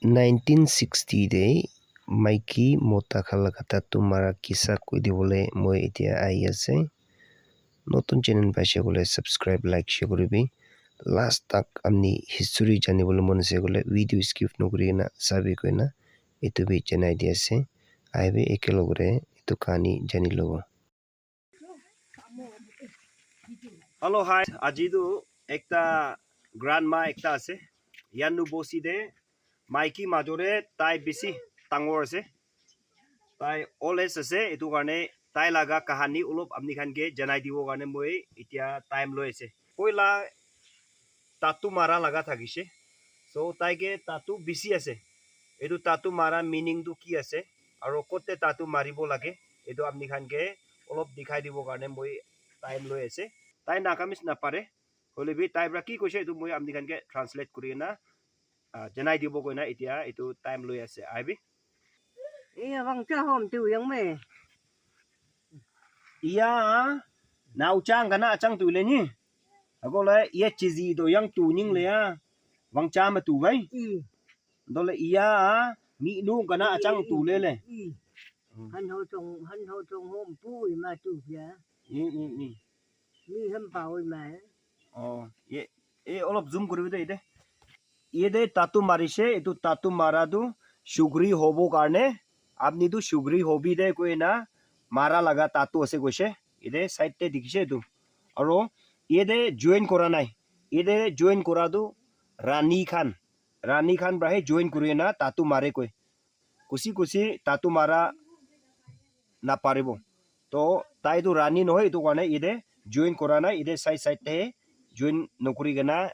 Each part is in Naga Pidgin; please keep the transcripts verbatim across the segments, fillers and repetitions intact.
Nineteen sixty te maiki mota khan laga tattoo mara kisa koi dibole moi etia ahi ase. Notun channel paise koile subscribe, like, share kuribi. Last tak apni history janibole mon ase koile video skip nokuri kena sabi koina etu bi janai di ase. Ahibi ekelogore etu kahani jani lobo. Hello, hi. Aji tu ekta grandma ekta ase. Yanu bosi de maiki majore tai bisi dangor ase. Tai old age ase, etu karne tai laga kahani olop apni khan ke janai dibo karne moi etia time loi ase. Poila tattoo mara laga thakishe. So, tai ke tattoo bisi ase. Etu tattoo mara meaning tu ki ase? Aro kote tattoo maribo lage? Etu apni khan ke olop dikhai dibo karne moi time loi ase. Tai Nagamese napare. Hoile bi tai pra ki koise etu moi apni khan ke translate kuri kena, ah, janai dibo koina etia etu time loi ase. Ahibi. Iya bang cha hom tu yang me. Iya, nau chang kana achang tu le ni. Ago le iya chizi do yang tu ning le ya. Wang cha ma tu bai. I, Do le iya, mi nu kana achang tu le le. I. Mm. Han ho chong, han ho chong hom pu i ma tu ya. Mm, mm, mm. Mi ham pa oi ma. Oh, ye, e olop zoom kuri de ide. Yede tattoo marishe, etu tattoo mara tu shukri hobo karne, apni tu shukri hobi de koina mara laga tattoo ase koishe. Yede side te dikhishe etu. Aro yede join kora nai. Yede join kora tu rani khan. Rani khan pra he join kuri na tattoo mare koi. Kusi kusi tattoo mara naparibo. To tai tu rani nohoi, etu karne yede join kora nai, yede side side te join nokuri kena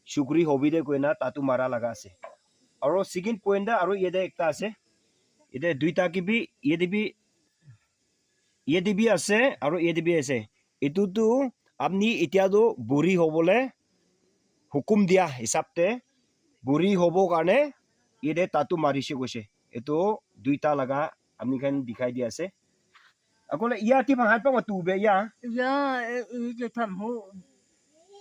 shukri hobi de koina tattoo mara laga ase. Aro second point de aro yede ekta ase. Yede duita ke bi, yede bi, yede bi ase, aro yede bi ase. Etu tu apni etia tu buri hobole hukum dia hisab te buri hobo karne yede tattoo marishe koishe. Etu duita laga apni khan dikhai di ase. Akole iya ti bang hat pa tu be iya. Ya, e, e, je tham ho.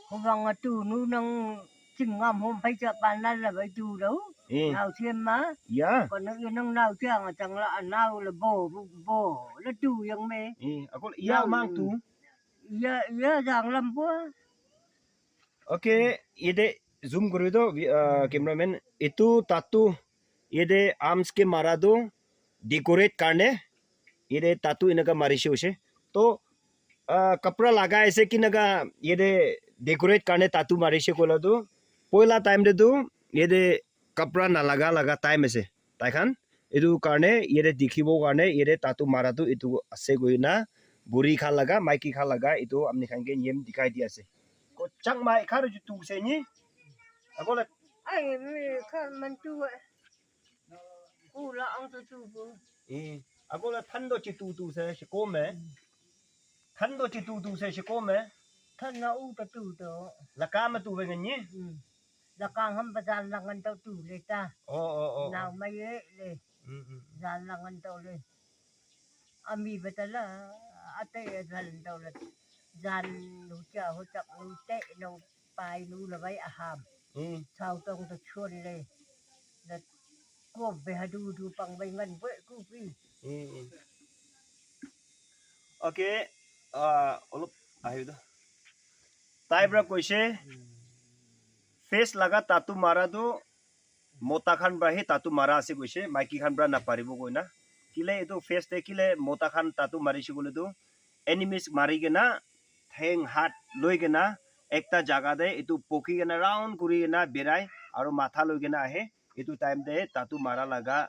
Ho bang tu nu nang ching ngam hom phai cha pan la la bai tu lo. Eh. Nau thiam ma. Iya. Ko nang nang nau chang chang la nau le bo bo le tu yang me. Eh, akole iya Nau mang le. Tu. Iya, iya, jang lam pua. Okay, yede zoom kuri do, vi-, ah, cameraman. Etu tattoo, yede arms ke mara do, decorate karne, yede tattoo enaka marishe hoise. To, ah, kapra lagai ase ki naga, yede decorate karne tattoo marishe koila do. Poila time de do, yede kapra nalaga laga time ase. Tai khan etu karne yate dikhibo karne yate tattoo mara tu etu ase koina buri khan laga maiki khan laga etu apni khan ke niyam dikhai di ase. Ko chang mai khar ju tu se ni. Ago la Ai, mi kha man tu wa. Ku la ang tu tu bu. Eh, ago la than do chi tu tu se shi ko me. Than do chi tu tu se shi ko me. Than na u ta tu do. La ka ma tu ve ni. Mm. La ka ham ba jan la ngan tau tu le ta. Oh, oh, oh, Nau oh. Mai ye le. Mm, mm, mm. Jan la ngan tau le. Ami ba ta la, ate ye jan tau le. Jan lu cha ho chak lu te no pai lu la bai a ham. Mm. Chau tong ta chuan le. La ko be ha du du pang bai ngan bwe ku pi. Mm, mm. Okay, ah, olop ahi do. Tai pra koise, face laga tattoo mara tu mota khan pra he tattoo mara ase koise, maiki khan pra naparibo koina. Kile etu face te kile mota khan tattoo marise koile tu enemies mari kena theng hat loi kena ekta jaga te etu poki kena round kuri kena berai aru matha loi kena ahe. Etu time te tattoo mara laga,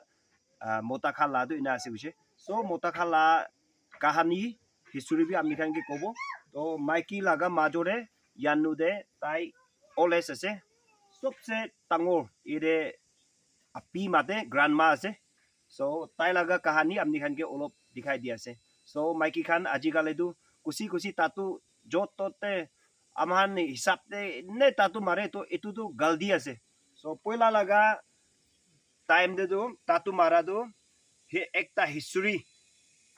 ah, mota khan la tu ena ase koise. So mota khan la kahani history bi ami khan ke kobo. To maiki laga majore yanu de tai oldest ase. Sobse dangor ede api mate grandma ase. So tai laga kahani ami khan ke olop dikhai di ase. So maiki khan ajikali tu kusi kusi tattoo jot totte aman hisab te ne tattoo mare to etu tu galdi ase. So poila laga time te tu tattoo mara tu he ekta history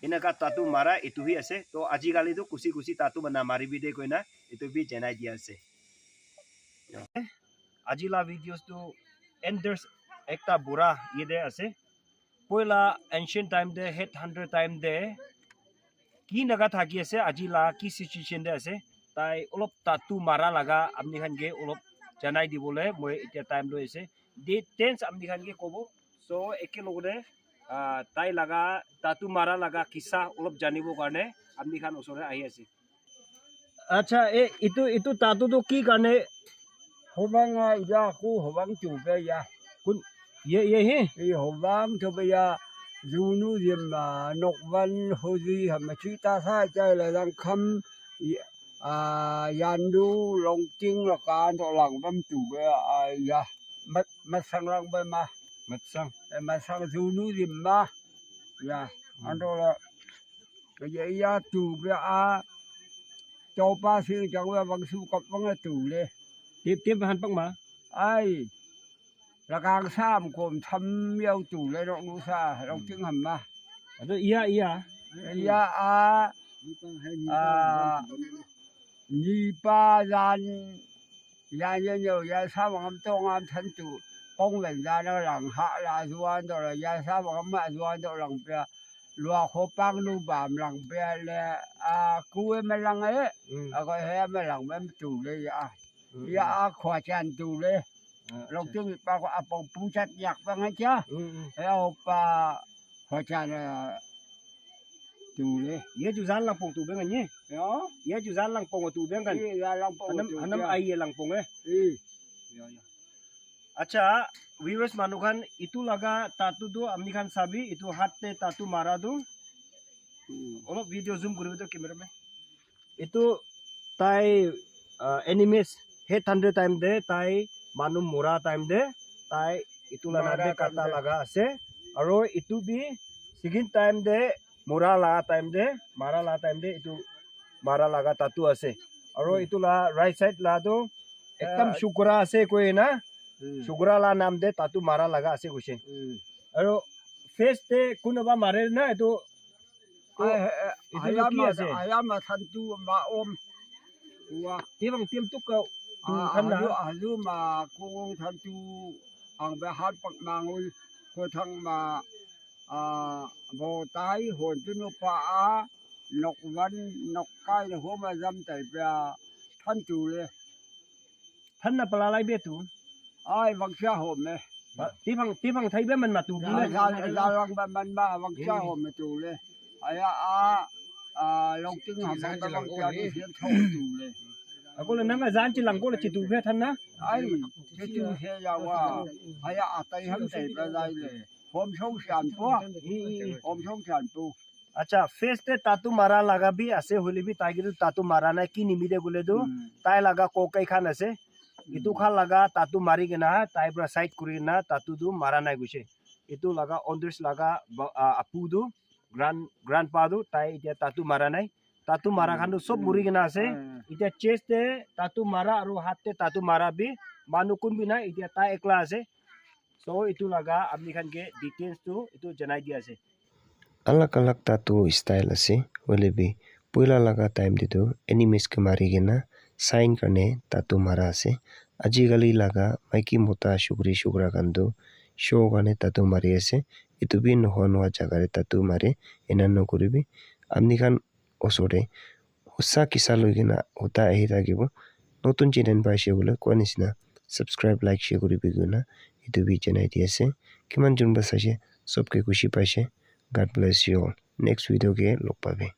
eneka tattoo mara etu hi ase. To ajikali tu kusi kusi tattoo bana maribi de koina etu bi janai di ase. Aji la videos tu enders ekta bura yate ase. Poila ancient time te, head hunter time te, ki naga thaki ase, aji la ki situation te ase, tai olop tattoo mara laga apni khan ke olop janai dibole moi etia time loi ase. Details apni khan ke kobo. So, ekelogote, ah, tai laga tattoo mara laga kissa olop janibo karne apni khan osore ahi ase. Acha, e, itu, itu tattoo tu ki karne? Hobang a, iya aku hobang tu be ya. Kun, ye, ye he? I hobang tu be ya. Zunu yim a, nokwan hozi ham chi ta sa chai la lang kham, i, a, yandu long ting la kan to lang bam tu be a, ya. Mat, mat sang lang be ma. Mat sang. E, mat sang zunu yim ma. Ya, ando la. Ka ya ya tu be a. Chau pa sing chang we bang su kap bang a tu le. Tip, tip han pang ma. Ai. La kang sam kom tham yau tu le rong nu sa, rong ting ham ma. Ado iya, iya. Iya a. A. Ni pa yan. Yan yan yau ya sa bang am tong am than tu. Kong wen ya la lang ha la zuan do la ya sa bang am ma zuan do lang pia. Lua kho pang lu bam lang pia le, a, ku e ma lang e, a, ko he ma lang mem tu le ya. Ya, a, khua chan tu le. Long ting pa ko apong pu chat yak pa ngan cha. Ya, o pa khua chan, a, tu le. Ye ju zan lang pong tu beng ni. Ya. Ye ju zan lang pong tu beng kan. Ye, ya lang pong hanam, tu hanam ya. Ai ye lang pong e. Ya, ya. Acha, viewers manu khan, itu laga tattoo tu apni khan sabi, itu hat te tattoo mara tu. Olop video zoom kuribi to camera man. Itu tai, ah, enemies head hunter time te, tai manu mora time te, tai itu la nam te kata laga ase. Aro itu bi second time te mora la time te, mara la time te itu mara laga tattoo ase. Aro itu la right side la tu ekdam shukra ase koi na. Shukra la nam te tattoo mara laga ase koise. Aro face te kunuba mare na itu. Itu ki ase? Aya ma than tu ma om. Wa. Tibang tim tu ka. Tu khan na. Alu, alu ma kong than tu ang be hat pak mangul ko thang ma. A, bo tai hon tu no pa a, nok van, nok kai le ho ma zam tai pia, than tu le. Than na pala lai be tu. Ai, vang sia ho me. Ti vang, ti vang thai be man ma tu le. Ya, ya, ya, vang ba man ba, vang sia ho me tu le. Aya a, a, long ting ha, vang ba vang sia ni sian thong tu le. Ako le nang a zan chi lang ko le chi tu be than na. Ai, chi tu he ya wa. Aya a tai ham tai ba lai le. Hom song sian po. Hom song sian po. Acha, face te tattoo mara laga bi ase, hoile bi tai ke tu tattoo mara nai, ki nimite koile tu, tai laga kokai khan ase. Itu khan laga tattoo mari kena, tai pra side kuri kena, tattoo tu mara nai koise. Itu laga owners laga ba-, ah, apu tu, grand, grandpa tu, tai itia tattoo mara nai. Tattoo mara khan tu sob muri kena ase. Itia chest te tattoo mara aru hat te tattoo mara bi manu kun bi nai, itia tai ekla ase. So, itu laga apni khan ke details tu itu janai dia ase. Alag alag tattoo style ase, hoile bi puila laga time te tu enemies ke mari kena sign karne tattoo mara ase. Ajikali laga maiki mota shukri shukra khan tu show karne tattoo mari ase. Itu bi nohoi nohoi jaga te tattoo mare, ena nokuribi. Apni khan osor te hosa kisa loi kena uta ahi thakibo. Notun channel paise koile koa nishina subscribe, like, share kuribi koina etu bi janai di ase. Kiman jon ba saishe, sob ke khushi paishe. God bless you all. Next video ke log pabi.